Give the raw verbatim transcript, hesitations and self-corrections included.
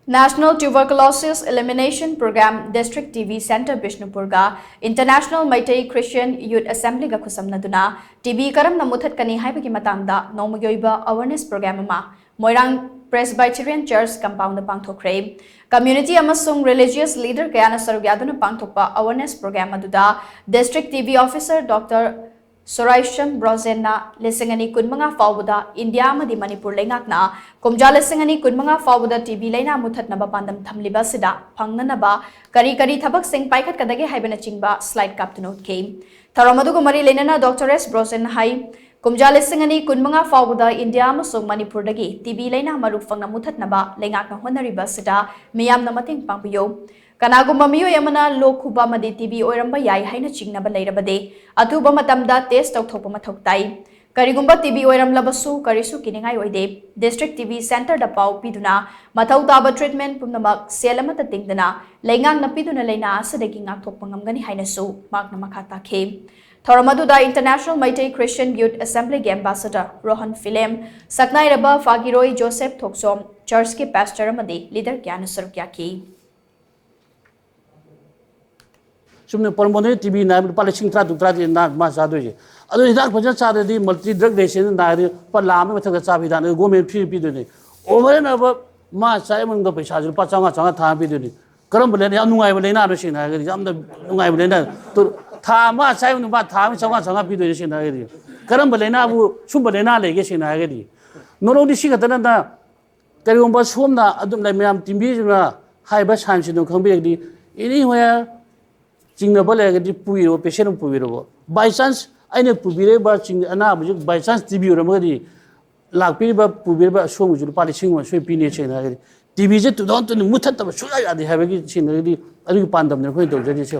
National Tuberculosis Elimination Program District T B Center ꯕꯤꯁꯅꯨꯄꯨꯔꯒ International Meitei Christian Youth Assemblyꯒ ꯈꯨꯠꯁꯝꯅꯗꯨꯅ T B ꯀꯔꯝꯅ ꯃꯨꯊꯠꯀꯅꯤ ꯍꯥꯏꯕꯒꯤ ꯃꯇꯥꯡꯗ ꯅꯣꯡꯃꯒꯤ ꯑꯣꯏꯕ awareness program ꯑꯃ ꯃꯣꯏꯔꯥꯡ Presbyterian Church compoundꯗ ꯄꯥꯡꯊꯣꯛꯈ꯭ꯔꯦ꯫ Community ꯑꯃꯁꯨꯡ religious leader ꯀꯌꯥꯅ ꯁꯔꯨꯛ ꯌꯥꯗꯨꯅ ꯄꯥꯡꯊꯣꯛꯄ awareness program ꯑꯗꯨꯗ District T B Officer Doctor ꯁꯣꯔꯥꯏꯁꯝ ꯕ꯭ꯔꯣꯖꯦꯟꯅ ꯂꯤꯁꯤꯡ ꯑꯅꯤ ꯀꯨꯟꯃꯉꯥ ꯐꯥꯎꯕꯗ ꯏꯟꯗꯤꯌꯥ ꯑꯃꯗꯤ ꯃꯅꯤꯄꯨꯔ ꯂꯩꯉꯥꯛꯅ ꯀꯨꯝꯖꯥ ꯂꯤꯁꯤꯡ ꯑꯅꯤ ꯀꯨꯟꯃꯉꯥ ꯐꯥꯎꯕꯗ ꯇꯤ ꯕꯤ ꯂꯩꯅꯥ ꯃꯨꯊꯠꯅꯕ ꯄꯥꯟꯗꯝ ꯊꯝꯂꯤꯕ ꯑꯁꯤꯗ ꯐꯪꯅꯅꯕ ꯀꯔꯤ ꯀꯔꯤ ꯊꯕꯛꯁꯤꯡ ꯄꯥꯏꯈꯠꯀꯗꯒꯦ ꯍꯥꯏꯕꯅꯆꯤꯡꯕ slide ꯀꯥꯞꯇꯨꯅ ꯎꯠꯈꯤ꯫ ꯊꯧꯔꯝ ꯑꯗꯨꯒ ꯃꯔꯤ ꯂꯩꯅꯅ Doctor S ꯕ꯭ꯔꯣꯖꯦꯟꯅ ꯍꯥꯏ, ꯀꯨꯝꯖꯥ ꯂꯤꯁꯤꯡ ꯑꯅꯤ ꯀꯨꯟꯃꯉꯥ ꯐꯥꯎꯕꯗ ꯏꯟꯗꯤꯌꯥ ꯑꯃꯁꯨꯡ ꯃꯅꯤꯄꯨꯔꯗꯒꯤ ꯇꯤ ꯕꯤ ꯂꯩꯅꯥ ꯃꯔꯨ ꯐꯪꯅ ꯃꯨꯊꯠꯅꯕ ꯂꯩꯉꯥꯛꯅ ꯍꯣꯠꯅꯔꯤꯕ ꯑꯁꯤꯗ ꯃꯤꯌꯥꯝꯅ ꯃꯇꯦꯡ ꯄꯥꯡꯕꯤꯌꯨ꯫ ꯀꯅꯥꯒꯨꯝꯕ ꯃꯤꯑꯣꯏ ꯑꯃꯅ ꯂꯣꯛ ꯈꯨꯕ ꯑꯃꯗꯤ ꯇꯤ ꯕꯤ ꯑꯣꯏꯔꯝꯕ ꯌꯥꯏ ꯍꯥꯏꯅ ꯆꯤꯡꯅꯕ ꯂꯩꯔꯕꯗꯤ, ꯑꯊꯨꯕ ꯃꯇꯝꯗ test ꯇꯧꯊꯣꯛꯄ ꯃꯊꯧ ꯇꯥꯏ꯫ ꯀꯔꯤꯒꯨꯝꯕ ꯇꯤ ꯕꯤ ꯑꯣꯏꯔꯝꯂꯕꯁꯨ ꯀꯔꯤꯁꯨ ꯀꯤꯅꯤꯡꯉꯥꯏ ꯑꯣꯏꯗꯦ꯫ District T B Centreꯗ ꯄꯥꯎ ꯄꯤꯗꯨꯅ ꯃꯊꯧ ꯇꯥꯕ treatment ꯄꯨꯝꯅꯃꯛ ꯁꯦꯜ ꯑꯃꯠꯇ ꯇꯤꯡꯗꯅ ꯂꯩꯉꯥꯛꯅ ꯄꯤꯗꯨꯅ ꯂꯩꯅꯥ ꯑꯁꯤꯗꯒꯤ ꯉꯥꯛꯊꯣꯛꯄ ꯉꯝꯒꯅꯤ ꯍꯥꯏꯅꯁꯨ ꯃꯍꯥꯛꯅ ꯃꯈꯥ ꯇꯥꯈꯤ꯫ ꯊꯧꯔꯝ ꯑꯗꯨꯗ International Meitei Christian Youth Assemblyꯒꯤ ambassador Rohan film, ꯁꯛꯅꯥꯏꯔꯕ ꯐꯥꯒꯤꯔꯣꯏ ꯖꯣꯁꯦꯐ ꯊꯣꯛꯆꯣꯝ, churchꯀꯤ pastor ꯑꯃꯗꯤ leader ꯀꯌꯥꯅ ꯁꯔꯨꯛ ꯌꯥꯈꯤ꯫ ꯆꯨꯝꯅ ꯄꯔꯃꯣꯗꯣꯏ ꯇꯤ ꯕꯤ ꯅꯥꯏꯕ ꯂꯨꯄꯥ ꯂꯤꯁꯤꯡ ꯇꯔꯥ ꯇꯔꯨꯛ ꯇꯔꯥꯗꯤ ꯅꯥ ꯃꯥ ꯆꯥꯗꯣꯏꯁꯦ꯫ ꯑꯗꯨ ꯍꯤꯗꯥꯛ ꯐꯖꯅ ꯆꯥꯗ꯭ꯔꯗꯤ multi drug resistantꯅ ꯅꯥꯔꯗꯤ ꯂꯨꯄꯥ ꯂꯥꯈ ꯑꯃꯒꯤ ꯃꯊꯛꯇ ꯆꯥꯕ ꯍꯤꯗꯥꯛꯅꯤ꯫ ꯑꯗꯨ government free ꯄꯤꯗꯣꯏꯅꯤ꯫ Over and above ꯃꯥ ꯆꯥꯏ ꯃꯅꯨꯡꯗ ꯄꯩꯁꯥꯁꯦ ꯂꯨꯄꯥ ꯆꯥꯝꯃꯉꯥ ꯆꯥꯝꯃꯉꯥ ꯊꯥ ꯑꯃ ꯄꯤꯗꯣꯏꯅꯤ꯫ ꯀꯔꯝꯕ ꯂꯩꯅꯥ? ꯌꯥꯝ ꯅꯨꯡꯉꯥꯏꯕ ꯂꯩꯅꯥꯅꯣ ꯁꯦꯡꯅ ꯍꯥꯏꯔꯒꯗꯤ꯫ ꯌꯥꯝꯅ ꯅꯨꯡꯉꯥꯏꯕ ꯂꯩꯅꯥ꯫ ꯇꯨ-, ꯊꯥ ꯑꯃ ꯆꯥꯏ ꯃꯅꯨꯡꯗ ꯃꯥ ꯊꯥ ꯑꯃꯒꯤ ꯆꯥꯝꯃꯉꯥ ꯆꯥꯝꯃꯉꯥ ꯄꯤꯗꯣꯏꯅꯤ ꯁꯦꯡꯅ ꯍꯥꯏꯔꯒꯗꯤ꯫ ꯀꯔꯝꯕ ꯂꯩꯅꯥꯕꯨ ꯁꯨꯝꯕ ꯂꯩꯅꯥ ꯂꯩꯒꯦ ꯁꯦꯡꯅ ꯍꯥꯏꯔꯒꯗꯤ? Not only ꯁꯤ ꯈꯛꯇ ꯅꯠꯇꯅ ꯀꯔꯤꯒꯨꯝꯕ ꯁꯣꯝꯅ ꯑꯗꯨꯝ ꯂꯩ ꯃꯌꯥꯝ ꯇꯤꯝꯕꯤꯁꯤꯡꯅ ꯍꯥꯏꯔꯤꯕ signꯁꯤꯡꯗꯣ ꯈꯪꯕꯤꯔꯒꯗꯤ anywhere ꯆꯤꯡꯅꯕ ꯂꯩꯔꯒꯗꯤ ꯄꯨꯕꯤꯔꯛꯑꯣ, patient ꯑꯃ ꯄꯨꯕꯤꯔꯛꯑꯣ꯫ By chance ꯑꯩꯅ ꯄꯨꯕꯤꯔꯛꯏꯕ ꯆꯤꯡ ꯑꯅꯥꯕꯁꯤ by chance ꯇꯤ ꯕꯤ ꯑꯣꯏꯔꯝꯃꯒꯗꯤ ꯂꯥꯛꯄꯤꯔꯤꯕ ꯄꯨꯕꯤꯔꯤꯕ ꯑꯁꯣꯝꯒꯤꯁꯨ ꯂꯨꯄꯥ ꯂꯤꯁꯤꯡ ꯑꯃ ꯁꯣꯏ ꯄꯤꯅꯤ ꯁꯦꯡꯅ ꯍꯥꯏꯔꯒꯗꯤ꯫ ꯇꯤ ꯕꯤꯁꯦ two thousand twenty ꯃꯨꯊꯠꯇꯕ ꯁꯨꯡꯌꯥ ꯌꯥꯗꯦ ꯍꯥꯏꯕꯒꯤ ꯁꯦꯡꯅ ꯍꯥꯏꯔꯒꯗꯤ ꯑꯗꯨꯒꯤ ꯄꯥꯟꯗꯝꯅꯦ ꯑꯩꯈꯣꯏꯅ ꯇꯧꯖꯔꯤꯁꯦ꯫